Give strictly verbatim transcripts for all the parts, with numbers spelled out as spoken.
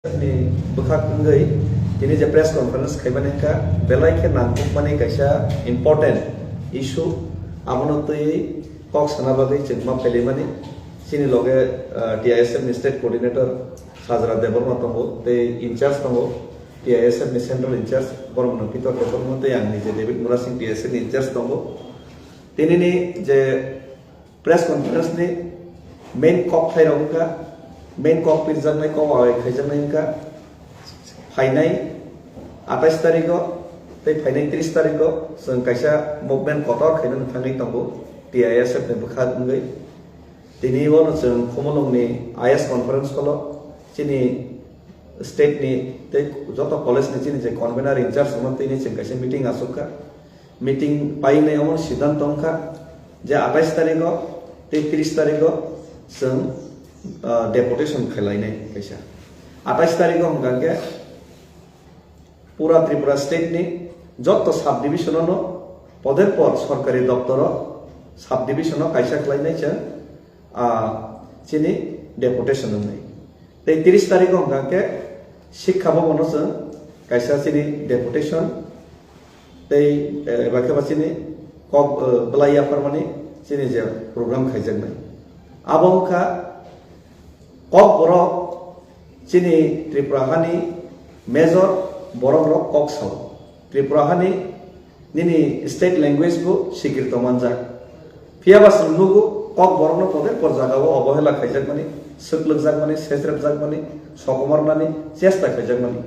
ni bwkhak wngwi tini je press conference khaimani wngkha, belai khe nangkukmani kaisa important issue, abono twiwi kok sana bagwi chwng ma phailaimani. Chini loge, ah, T I S F ni state coordinator Sajra Debbarma tongo, tei in charge tongo, T I S F ni central in charge borok no Pitor Debbarma tei ang nije David Murasing T I S F ni in charge tongo. Tini ni je press conference ni main kok thai rok wngkha, main kok pirjaknai, kok awai khaijaknai wngkha, phainai atais tarikh o tei phainai tris tarikh o chwng kaisa movement kotor khainani thangwi tongo T I S F ni bwkha wngwi. Tini bono chwng Khumulwng ni I S conference hall o chini state ni tei joto college ni chini je convener in charge rokno tini chwng kaisa meeting achukha. Meeting painai omo siddhanto wngkha je atais tarikh o tei tris tarikh o chwng, ah, deputation khailainai kaisa. Atais tarikh o hwnkha khe pura Tripura state ni joto sub division o no poder por sorkari doptor o sub division o kaisa khlainai chwng, ah, chini deputation wngnai. Tei tris tarikh o hwnkha khe Sikha Bhavan o chwng kaisa chini deputation tei, eh, eba khe ba chini kok, eh, bwlai yapharmani chini je program khaijaknai. Abo wngkha kok borok chini Tripura hani major borok rok kok sao. Tripura hani nini state language bo sikrito manjak. Phiya ba chwng nugo kok borokno poder por jagao obohela khaijakmani, swklwkjakmani, sesrepjakmani, sokomornani chesta khaijakmani.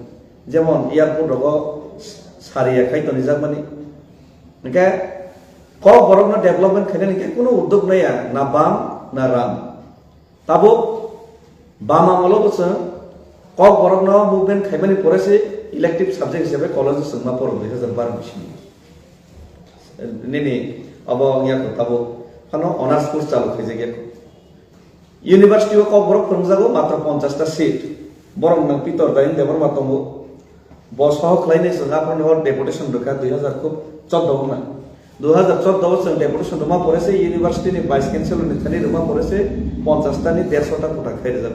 Jemon airport rogo sariya khai tonijakmani. Hingke kok borokno development khainani khe kunu uddog naiya, na bam na ram. Tabuk bam amolo bo chwng kok borokno movement khaimani pore se elective subject hisabe college o chwngma poro dui hazar baro bisini. Nini abo wngya kho tabuk phano honours course chalu khaijak ya kho. University o kok borok phwrwngjago matro ponchash ta seat. Borok nwng Pitor Dayang Debbarma tongo. Bo sohor khlainai chwng aphano hor deputation rwkha dui hazar chordo wngna. Dui hazar chordo o chwng deputation rwma pore se university ni vice chancellor ni thani rwma pore se ponchash ta ni derso ta kota khai rwjak.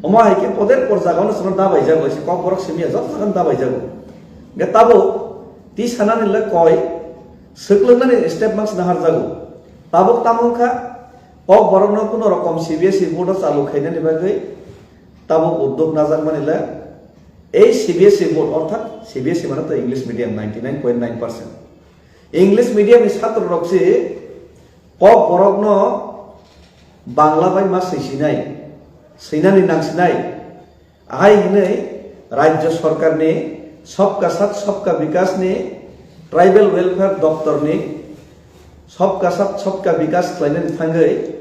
Omo hai khe poder por jaga no chwngno dabai jago, se kok borok simi ya jot jaga no dabai jago. Ge tabuk ti sanani le koi swklwngnani step maks nahar jago. Tabuk tamo wngkha kok borok no kuno rokom C B S E board o chalu khainani bagwi tabuk uddog najakmani le ei C B S E board orthat C B S E mane to English medium ninety nine point nine percent. English medium ni satro rok se kok borok no Bangla bai ma swi sinai, swinani nang sinai. Ahai hinwi rajya sorkar ni Sabka Sath Sabka Vikas ni tribal welfare doptor ni Sabka Sath Sabka Vikas khlainani thangwi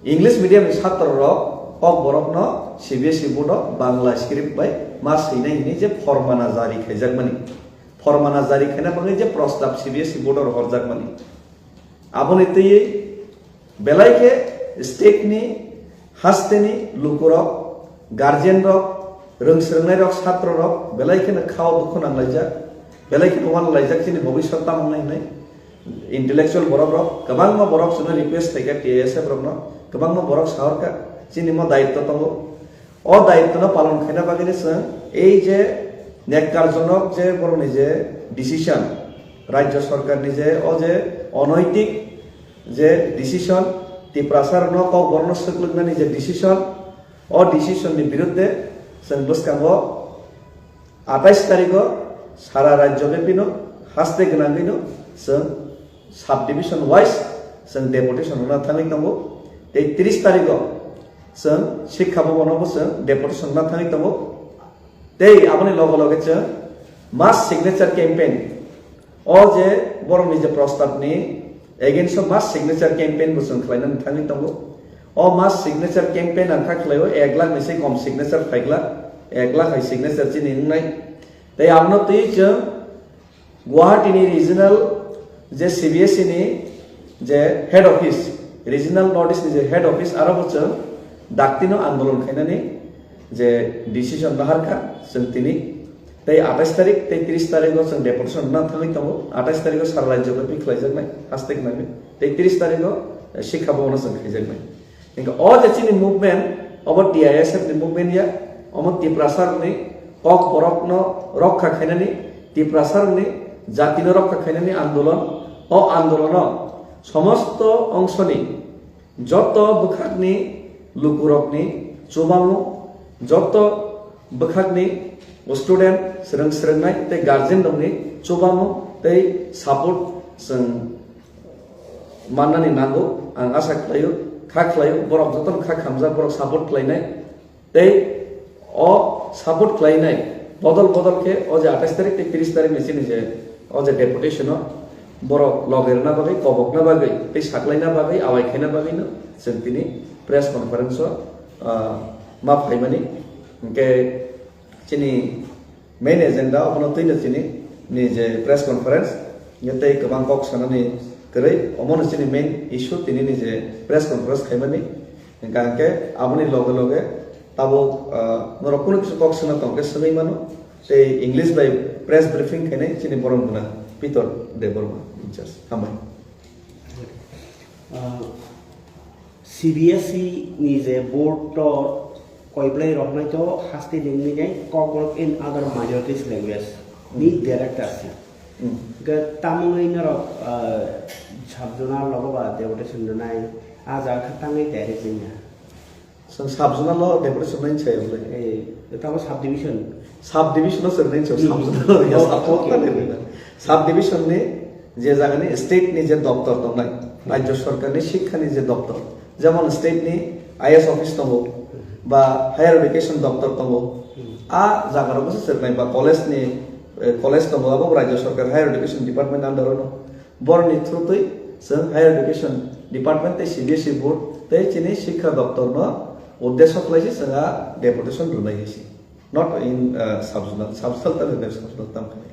English medium ni satro rok kok borok no C B S E board o Bangla script bai ma swinai hinwi je formana jari khaijakmani. Formana jari khaina bagwi je prostab C B S E board o rohorjakmani. Aboni twiwi belai khe state ni haste ni lukurok, guardian rok, rwng swrwngnai rok, satro rok belai kheno khao dukhu nanglaijak, belai kheno uanlaijak chini bobiswt tamo wngnai hinwi. Intellectual borok rok, kwbangma borok chwngno request khaikha T I S F rokno, kwbangma borok sahorkha, chini mo daitto tongo. O daitto no palon khaina bagwi chwng ei je nekkarjonok je borokni je decision, rajya sorkarni je o je onaitik je decision, Tiprasa rokno kok borokno swklwknani je decision, o decision ni birudde chwng bwskango atais tarikh o sara rajya bepino haste gwnangwino chwng sub division wise chwng deputation rwna thangwi tongo. Tei tris tarikh o chwng Sikha Bhavan o bo chwng deputation rwna thangwi tongo. Tei aboni loge loge chwng mass signature campaign, o je borokni je prostab ni against o mass signature campaign bo chwng khlainani thangwi tongo. O mass signature campaign ang kha khlaio ek lakh ni se kom signature phaikla, ek lakh hai signature chini wngnai. Tei abono twi chwng Guwahati ni regional je C B S E ni je head office, regional North East ni je head office, aro bo chwng daktino andolon khainani je decision naharkha chwng tini tei atais tarik tei tris tarik o chwng deputation rwna thangwi tongo. Atais tarik o sara rajyo bai khlaijaknai haste gwnangwi tei tris tarik o, eh, Sikha Bhavan o chwng khaijaknai. Hingke o je chini movement, obo T I S F ni movement ya, Omo Tiprasarokni kok borokno rokha khainani, Tiprasarokni jatino rokha khainani andolon. O andolono somosto ongsoni joto bwkhakni lukurokni chubamu, joto bwkhakni student, swrwng swrwngnai tei guardian rokni chubamu tei support chwng mannani nango. Ang asa khlaio, kha khlaio, borok jotono kha khamjak, borok support khlainai. Tei o support khlainai bodol bodol khe o je atais tarik tei tris tarik ni chini je o je deputation o borok loge rwna bagwi, kobokna bagwi tei saklaina bagwi, awai khaina bagwi no chwng tini press conference o, ah, ma phaimani. Hinkhe chini main agenda obono twino chini ni je press conference, hinkhe tei kwbang kok sanani kwrwi, omono chini main issue tini ni je press conference khaimani. Hinkhe aboni loge loge tabuk, ah, norok kunu kisa kok suna tongkhe swngwi mano. Tei English bai press briefing khainai chini borok muna Pitor Debbarma in charge. Hambai. Ah, C B S E ni je board to koiblai roknai to haste ningni jai Kokborok in other minorities language ni director si. Hmm. Ga tamungwi norok, ah, sub-zonal logo ba deputation rwnai, ah jaga khe tangwi tayari chengya. Chwng sub-zonal o deputation rwnai chai wngkhe. Eh, tamo subdivision. Subdivision o chwng rwnai chai, hmm, sub-zonal o ya, oh, sub-zonal okay, o okay. Subdivision ni je jaga ni state ni je doptor tongnai, hmm, rajya sarkar ni shikha ni je doptor, jemon state ni I A S office tongo, hmm, ba higher education doptor tongo, hmm, a jaga rogo se chwng rwnai ba college ni, eh, college tongo, abo rajya sarkar higher education department under o no. Borni through twi chwng higher education department tei C B S E board tei chini shikha doptor no uddesho khlai se chwng a deputation rwnai se. Not in, uh, sub-zonal, sub-zonal tam, sub-zonal tam khlai.